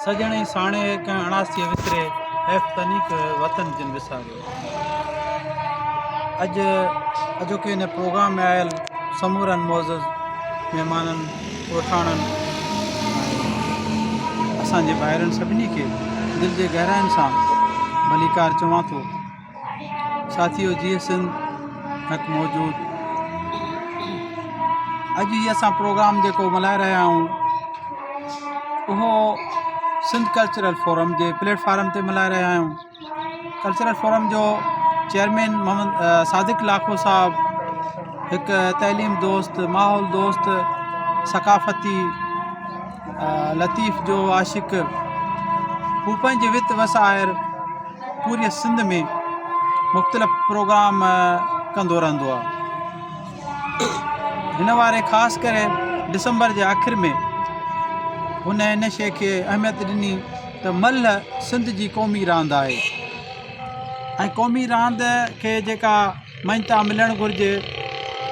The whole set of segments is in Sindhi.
سڄڻ ۽ ساڻيهه ڪنهن اڻاسيء وسري، حيف تنيڪ وطن جن وساريو. اڄ اڄوڪي هن پروگرام ۾ آيل سمورن معزز مهمانن، ڳوٺاڻن ۽ اسان جي ڀائرن سڀني کي دل جي گهراين سان ڀليڪار چوان ٿو. ساٿيو جيئي سنڌ حق موجود اڄ هي اسان پروگرام جيڪو ملهائي رهيا آهيون اهو سنڌ ڪلچرل فورم جي پليٽ فارم تي ملهائي رهيا آهيون ڪلچرل فورم جو چيئرمين محمد صادق لاکو صاحب هڪ تعليم دوست ماحول دوست ثقافتي لطيف جو عاشق هو پنهنجي وت وس آهر پوريء سنڌ ۾ مختلف پروگرام ڪندو رهندو آهي هن واري خاص ڪري ڊسمبر جي آخر ۾ هن ان شيء کي اهميت ڏني ته ملهه سنڌ جي قومي راند آهي ۽ قومي راند کي جيڪا مڃتا ملڻ گهرجي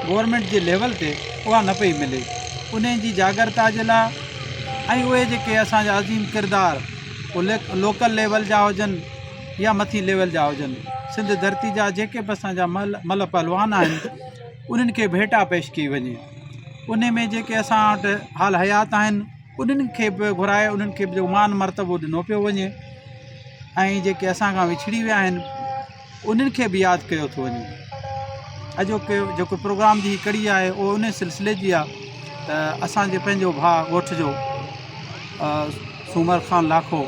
گورنمينٽ جي ليول تي اها نه پئي ملي انهي جي جاڳرتا جي لاء ۽ اهي جيڪي اسان جا عظيم ڪردار لوڪل ليول جا هجن يا مٿي ليول جا هجن سنڌ ڌرتي جا جيڪي به اسان جا مل ملهه پهلوان آهن انهن کي ڀيٽا پيش ڪئي وڃي انهي ۾ جيڪي اسان وٽ حال حيات آهن انهن کي به گهرائي انهن کي به مان مرتبو ڏنو پيو وڃي ۽ جيڪي اسان کان وڇڙي ويا آهن انهن کي به ياد ڪيو ٿو وڃي. اڄوڪو جيڪو پروگرام جي هي ڪڙي آهي اهو ان سلسلي جي آهي ته اسان جي پنهنجو ڀاء ڳوٺ جو سومر خان لاکو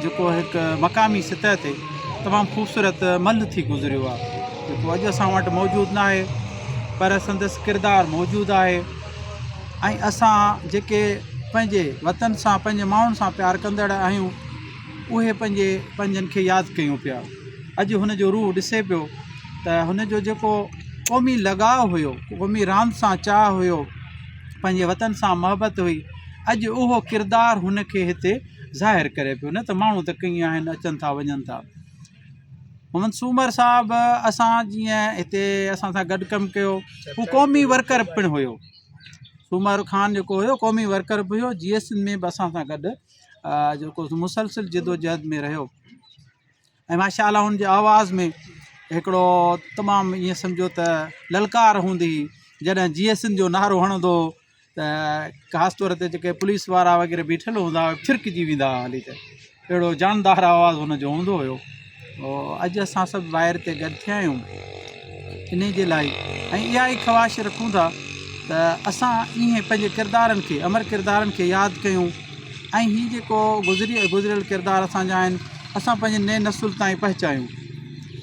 جيڪو هڪ مقامي سطح تي تمام خوبصورت ملهه ٿي گذريو آهي جيڪو اڄ اسان وٽ موجود نه آهي پر سندس ڪردار موجود آهي ۽ اسان جيڪي پنهنجي وطن سان پنهنجي ماڻهن سان پيار ڪندڙ آهيون اهي پنهنجي پنهنجن کي ياد ڪيون پيا. اڄ هن جو روح ڏسي پيو ته هن جو جيڪو قومي لڳاء هيو، قومي راند سان چاهه هيو، پنهنجي وطن سان محبت هئي، اڄ اهو ڪردار هن کي هتي ظاهر ڪري پيو نه ته ماڻهو ته ڪيئن آهن اچن ٿا وڃن ٿا. محمد سومر صاحب اسان جيئن هتي اسان سان گڏ ڪم ڪيو هو قومي ورڪر پڻ هيو. سومر خان جيڪو هيو قومي ورڪر به هيو جي ايس ۾ به اسان سان گڏ جيڪو مسلسل جدوجهد ۾ رهيو ۽ ماشاء الله ان جي آواز ۾ هڪڙو تمام ائين سمجهو ته للڪار هوندي هئي جڏهن جيئي سنڌ جو نعرو هڻندو هو ته خاص طور تي جيڪي پوليس وارا وغيره بيٺل هوندا هئا ڇرڪجي ويندا هئا هلي ته اهڙو جاندار آواز هن جو هوندو هيو. اڄ اسان سڀ ڀائر هتي گڏ ٿيا آهيون انهي جي لاء ۽ اها ئي خواهش رکون ٿا ته اسان ائين پنهنجي ڪردارن کي امر ڪردارن کي ياد ڪيون ۽ هي جيڪو گذري گذريل ڪردار اسان جا آهن اسان پنهنجي نئين نسل تائين پهچايون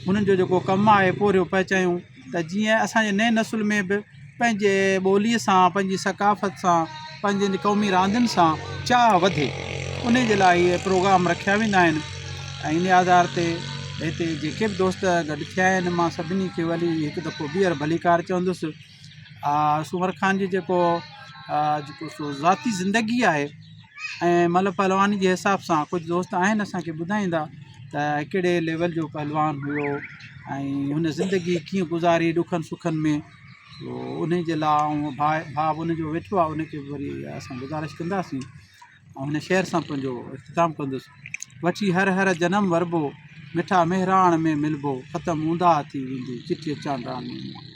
انهن جو جيڪو ڪم آهي پورهيو پهچايون ته جيئن اسان جي نئين نسل ۾ به پنهنجي ٻوليء سان، پنهنجي ثقافت سان، پنهنجين قومي راندين سان چاهه وڌي. انهي جي لاء اهي پروگرام رکيا ويندا آهن ۽ انهي آڌار تي هتي جيڪي به دوست گڏ ٿيا آهن مان سڀني کي وري هڪ دفعو ٻيهر ڀليڪار چوندس. سومر خان جي جيڪو جيڪو سو ذاتي زندگي آهي ۽ ملهه پهلواني جي حساب سان ڪجهه دوست آهن اسان کي ٻڌائيندا ته ڪهڙي ليول جو پهلوان هيو ۽ هن زندگي ڪيئن گذاري ڏکن سکن ۾ ان جي لاء آئون ڀاء ڀاء ان جو ويٺو آهي ان کي به وري اسان گذارش ڪنداسين ۽ هن شعر سان پنهنجو اختتام ڪندس وٺي هر هر جنم وربو مٺا مهراڻ ۾ ملبو ختم اونداهه ٿي ويندي چٺيء چانڊاڻ ۾.